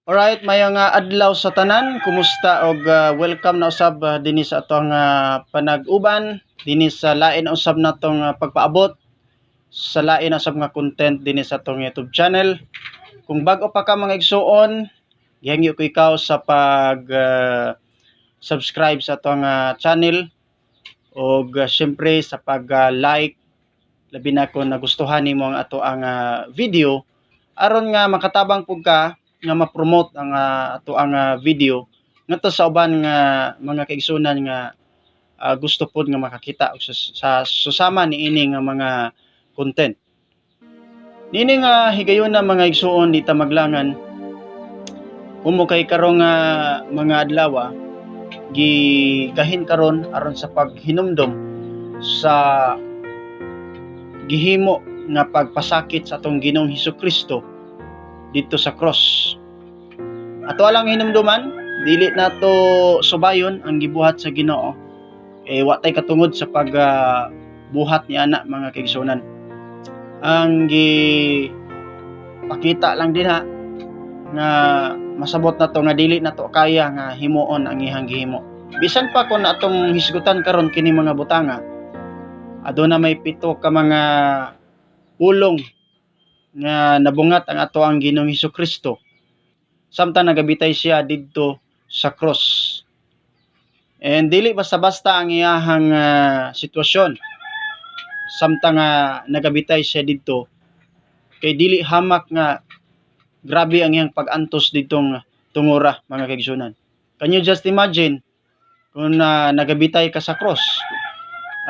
Alright, mayong adlaw sa tanan. Kumusta og welcome na usab dinhi sa atong panag-uban dinhi sa lain na usab natong pagpaabot sa lain na usab nga content dinhi sa atong YouTube channel. Kung bag-o pa ka, mga igsuon, gihangyo ko ikaw sa pag subscribe sa atong channel og syempre sa pag like, labi na kung nagustuhan nimo ang ato ang video, aron nga makatabang pud ka nga ma-promote ang ato ang video ngadto sa uban nga mga kaigsunan nga gusto pod nga makakita og sa susama niini nga mga content. Niini nga higayuna, mga igsuon, di ta maglangan kumo kay karong nga mga adlaw gigahin karon aron sa paghinumdom sa gihimo nga pagpasakit sa atong Ginoong Hesus Kristo dito sa cross. Ato lang hinumduman, dili nato subayon ang gibuhat sa Ginoo. Eh wa tay katungod sa pag buhat ni ana, mga kaigsunan. Ang gi pakita lang dinha nga masabot nato nga dili nato kaya nga himuon ang iyang gihimo. Bisan pa kung atong hisgutan karon kini mga butanga, aduna may pito ka mga pulong nga nabungat ang ato ang Ginoong Hesus Kristo samtang nagabitay siya didto sa cross. And dili basta-basta ang iyahang sitwasyon samtang nagabitay siya didto, kay dili hamak nga grabe ang iyang pag-antos ditong tungura, mga kaigsunan. Can you just imagine kung nagabitay ka sa cross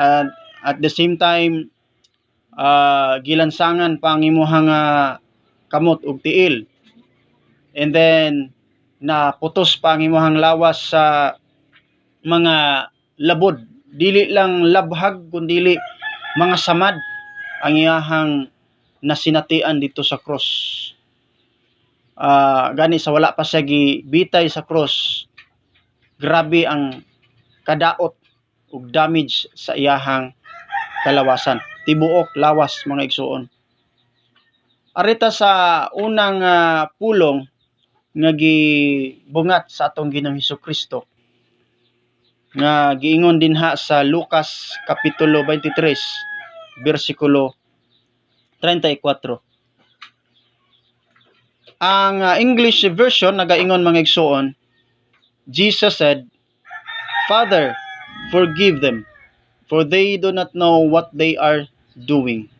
at at the same time gilansangan pa ang imuhang kamot ug tiil, and then naputos pa ang imuhang lawas sa mga labod, dili lang labhag kundili mga samad ang iyahang nasinatian dito sa cross? Gani sa wala pa siya gibitay sa cross, grabe ang kadaot ug damage sa iyahang kalawasan, tibuok lawas, mga igsuon. Arita sa unang pulong nga gibungat sa atong Ginoong Hesus Kristo nga giingon dinha sa Lucas kapitulo 23 bersikulo 34. Ang English version nagaingon, mga igsuon, Jesus said, "Father, forgive them, for they do not know what they are doing."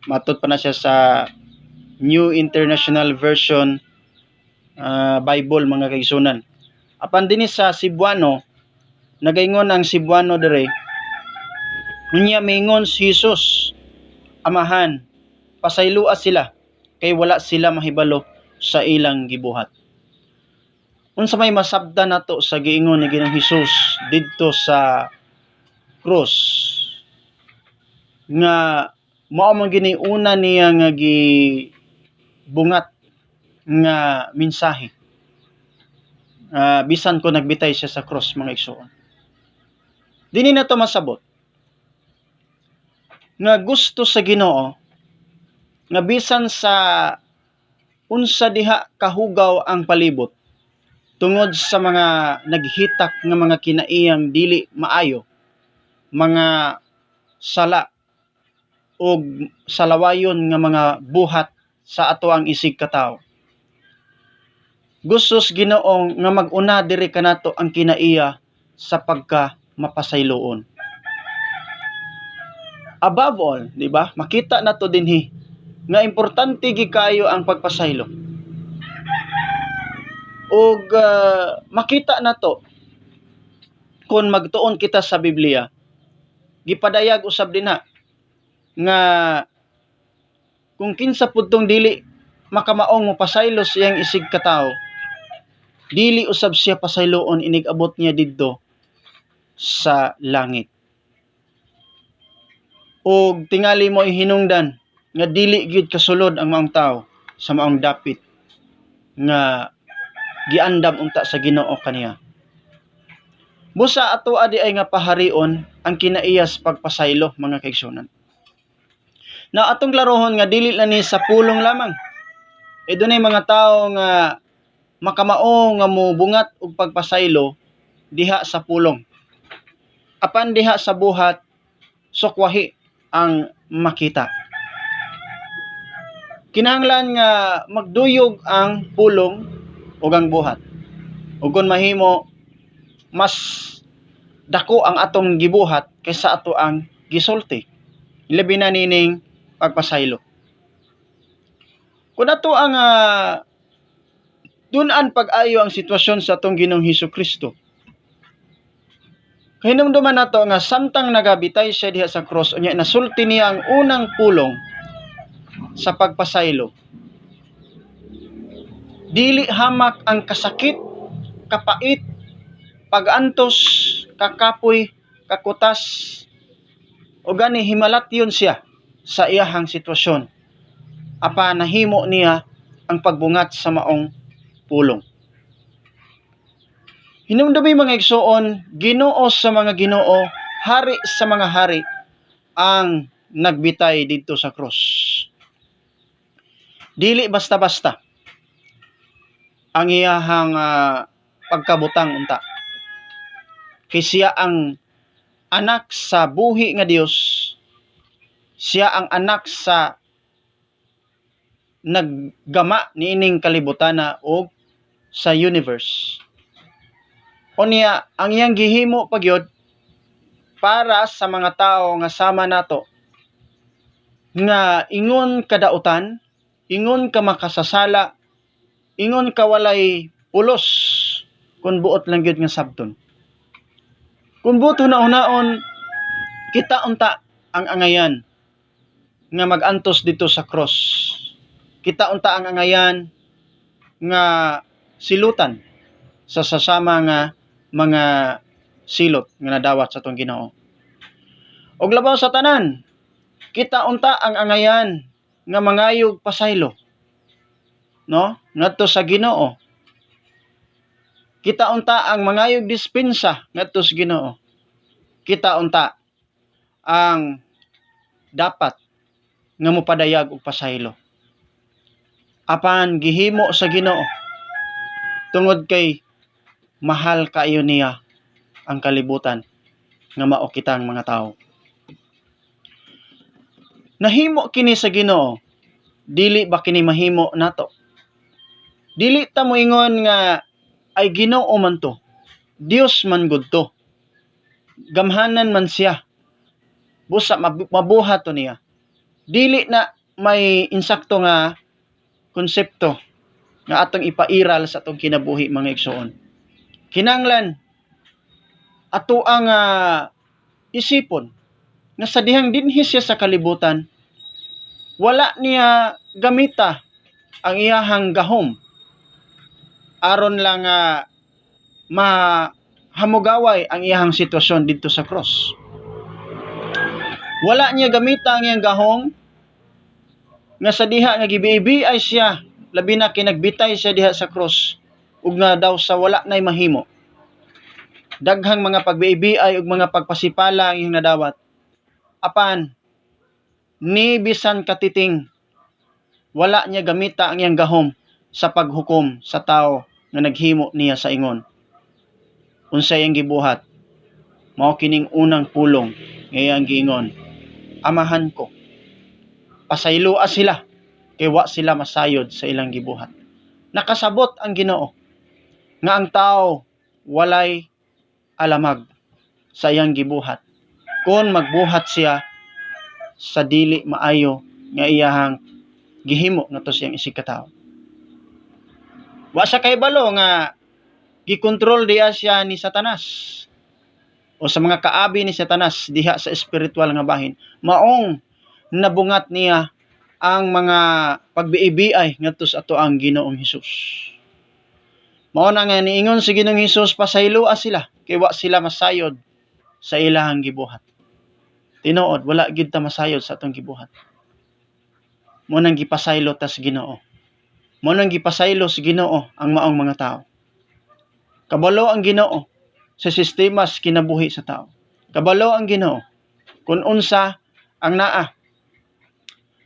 Matod pa na siya sa New International Version Bible, mga kaigsunan. Apan dinhi sa Cebuano, nagaingon ang Cebuano dire, "Unya mingon si Jesus, 'Amahan, pasayloa sila kay wala sila mahibalo sa ilang gibuhat.'" Unsa may masabtan nato sa giingon ni Ginoong Hesus didto sa cross nga mao man gini una niya nga gibungat nga mensahe bisan ko nagbitay siya sa cross, mga igsoon? Dinhi nato masabot nga gusto sa Ginoo nga bisan sa unsa diha kahugaw ang palibot tungod sa mga naghitak nga mga kinaiyang dili maayo, mga sala ug salawayon nga mga buhat sa ato ang isig katawo, gusto sa Ginoo nga mag-una diri kanato ang kinaiya sa pagka mapasayloon. Above all, di ba? Makita nato dinhi nga importante gid kaayo ang pagpasaylo. Ug makita nato kung magtuon kita sa Biblia, gipadayag usab dinha nga kung kinsa pud tong dili makamaong mopasaylo sa iyang isig katawo, dili usab siya pasayloon inig abot niya didto sa langit. Og tingali mo hinungdan nga dili gyud kasulod ang maong tawo sa maong dapit nga giandam unta sa Ginoo kaniya. Busa ato adi ay nga paharion ang kinaiyas pagpasaylo, mga kaigsunan. Na atong klarohon nga dili lang ni sa pulong lamang. E dunay mga tao nga Makamao nga mobungat og pagpasaylo diha sa pulong, apan diha sa buhat, sukwahi ang makita. Kinahanglan nga magduyog ang pulong ug ang buhat. Ug kung mahimo, mas dako ang atong gibuhat kaysa ato ang gisulti, labi na nining pagpasaylo. Kung ato ang dun-an pag-ayo ang sitwasyon sa atong Ginoong Hesus Kristo, kahinumduman nato nga samtang nagabitay siya diha sa cross, unya nasulti niya ang unang pulong sa pagpasaylo, dili hamak ang kasakit, kapait, pagantos, kakapoy, kakutas, o gani himalatyon siya sa iyahang sitwasyon. Apa nahimo niya ang pagbungat sa maong pulong. Hinumdumi, mga igsoon, Ginoo sa mga Ginoo, Hari sa mga hari ang nagbitay didto sa cross. Dili basta-basta ang iyahang pagkabutang unta. Kay siya ang anak sa buhi nga Dios. Siya ang anak sa naggama niining kalibutana o sa universe. Unya, ang iyang gihimo pagyod para sa mga tao nga sama nato nga ingon kadautan, ingon ka makasasala, ingon ka walay pulos kung buot lang gyud nga sabton. Kung buot hunahunaon, kita unta ang angayan nga magantos didto sa cross. Kita unta ang angayan nga silutan sa sasama nga mga silot nga nadawat sa atong Ginoo. Og labaw sa tanan, kita unta ang angayan nga mangayog pasaylo, no? Ngadto sa Ginoo. Kita unta ang mangayog dispensa ngadto sa Ginoo. Kita unta ang dapat nga mopadayag og pasaylo. Apan gihimo sa Ginoo tungod kay mahal kaayo niya ang kalibutan nga mao kitang mga tao. Nahimo kini sa Ginoo, dili ba kini mahimo nato? Dili ta moingon nga ay, Ginoo man to. Dios man gud to. Gamhanan man siya. Busa mabuhat to niya. Dili na may insakto nga konsepto nga atong ipairal sa atong kinabuhi, mga igsoon. Kinanglan ato ang isipon nga sa dihang dinhi siya sa kalibutan, wala niya gamita ang iyahang gahom aron lang nga mahamugaway ang iyahang sitwasyon didto sa cross. Wala niya gamita ang iyang gahom nga sa diha nga gibiibi ay siya, labi na kinagbitay siya diha sa cross ug nga daw sa wala nay mahimo. Daghang mga pagbiibi ay ug mga pagpasipala ang iyang nadawat. Apan ni bisan katiting, wala niya gamita ang iyang gahom sa paghukom sa tao nga naghimo niya sa ingon. Unsay iyang gibuhat? Mao kining unang pulong nga iyang giingon: "Amahan ko, pasayloa sila kay wa sila masayod sa ilang gibuhat." Nakasabot ang Ginoo nga ang tao walay alamag sa iyang gibuhat kung magbuhat siya sa dili maayo nga iyahang gihimo ngadto sa iyang isig katawo. Wa sa kahibalo nga gikontrol diha siya ni Satanas o sa mga kaabi ni Satanas diha sa espiritual nga bahin. Maong nabungat niya ang mga pagbiibiay ngadto sa ato ang Ginoong Hesus. Mao na nga niingon si Ginoong Hesus, "Pasayloa sila kay wa sila masayod sa ilahang gibuhat." Tinuod, wala gid ta masayod sa atong gibuhat. Mao nang gipasaylo ta sa Ginoo. Mao nang gipasaylo sa Ginoo ang maong mga tao. Kabalo ang Ginoo sa sistema sa kinabuhi sa tao. Kabalo ang Ginoo kung unsa ang naa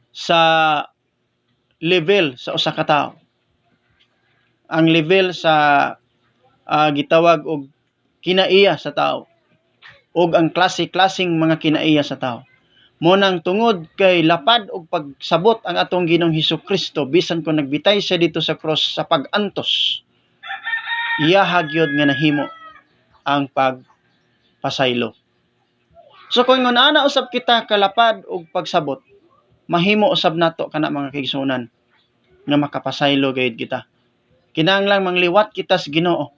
sa level sa usa ka tawo. Ang level sa gitawag og kinaiya sa tao ug ang klase-klaseng mga kinaiya sa tao. Mo nang tungod kay lapad og pagsabot ang atong Ginoong Hesus Kristo, bisan kung nagbitay siya dito sa cross sa pag-antos, iyaha gyud nga nahimo ang pagpasaylo. So kung ana usab kita kalapad og pagsabot, mahimo usab nato kana, mga kaigsuonan, nga makapasaylo gayud kita. Kinahanglan mangliwat kita sa Ginoo.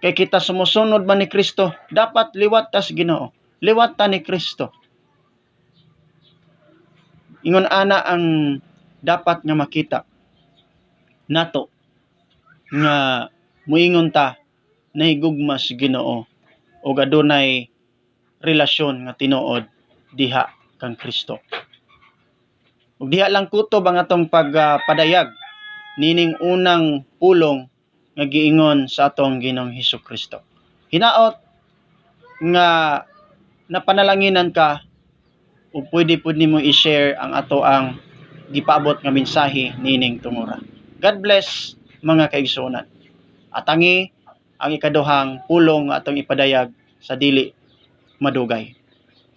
Kay kita sumusunod man ni Kristo, dapat liwat ta sa Ginoo. Liwat ta ni Kristo. Ingon ana ang dapat nga makita nato nga muingon ta nahigugma sa Ginoo ug adunay relasyon nga tinuod diha kang Kristo. Ug diha lang kutob ang atong pagpadayag nining unang pulong nga giingon sa atong Ginoong Hesus Kristo. Hinaot nga napanalanginan ka ug pwede pud nimo i-share ang ato ang gipaabot nga mensahe nining tungura. God bless, mga kaigsuonan. Atangi ang ikaduhang pulong nga atong ipadayag sa dili madugay.